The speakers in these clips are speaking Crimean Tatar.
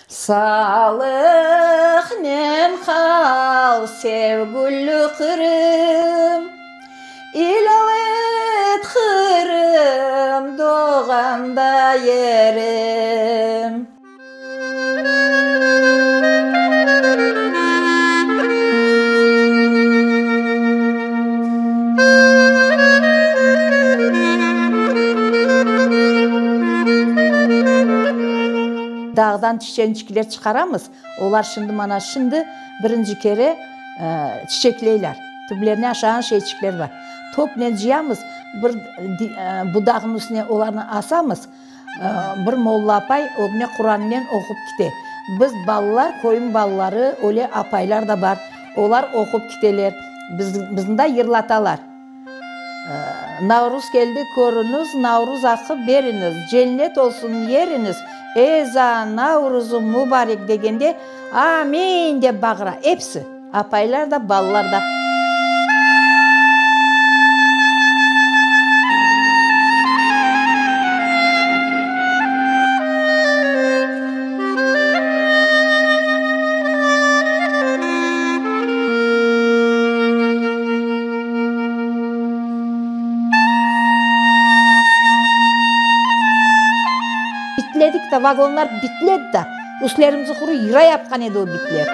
Sağlıqnen qal, sevgüli Qırım, İlâl et Qırım, doğğan da yerim. Dağdan çiçençikler çıqaramız, olar şimdi mana şimdi birinci kere çiçekleyler, tüblerine aşağan şeyçikler bar. Topnen cıyamız, bir budağın üstüne olarnı asamız, Bir molla apay ögüne Qurannen oqup kite. Biz, balalar, köyün balaları, öyle apaylar da bar, olar oqup kiteler, bizni da yırlatalar. Navruz keldi, körüñiz, Navruz aqı beriñiz, cennet olsun yeriñiz, Eza Navruzı mubarek degende, Amin! dep bağıra episi, apaylar da, balalar da. Bitledik de, vagonlar bitledi de. Üstlerimizi quru yıra yapqan edi o bitler.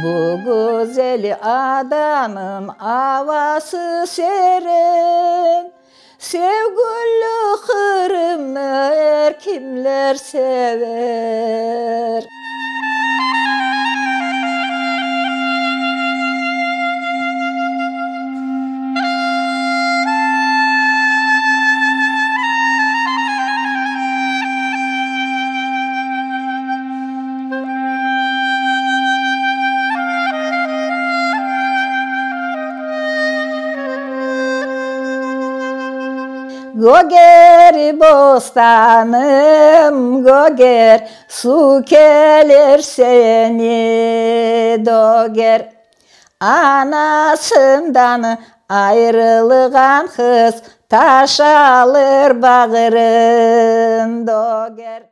Bu güzel adanıñ avası serin, Sevgüli Qırımnı er kimler sever. Köger bostanım, köger, Suv kelir seni döger. Anasından ayrılğan qız, Taş alır bağrın döger.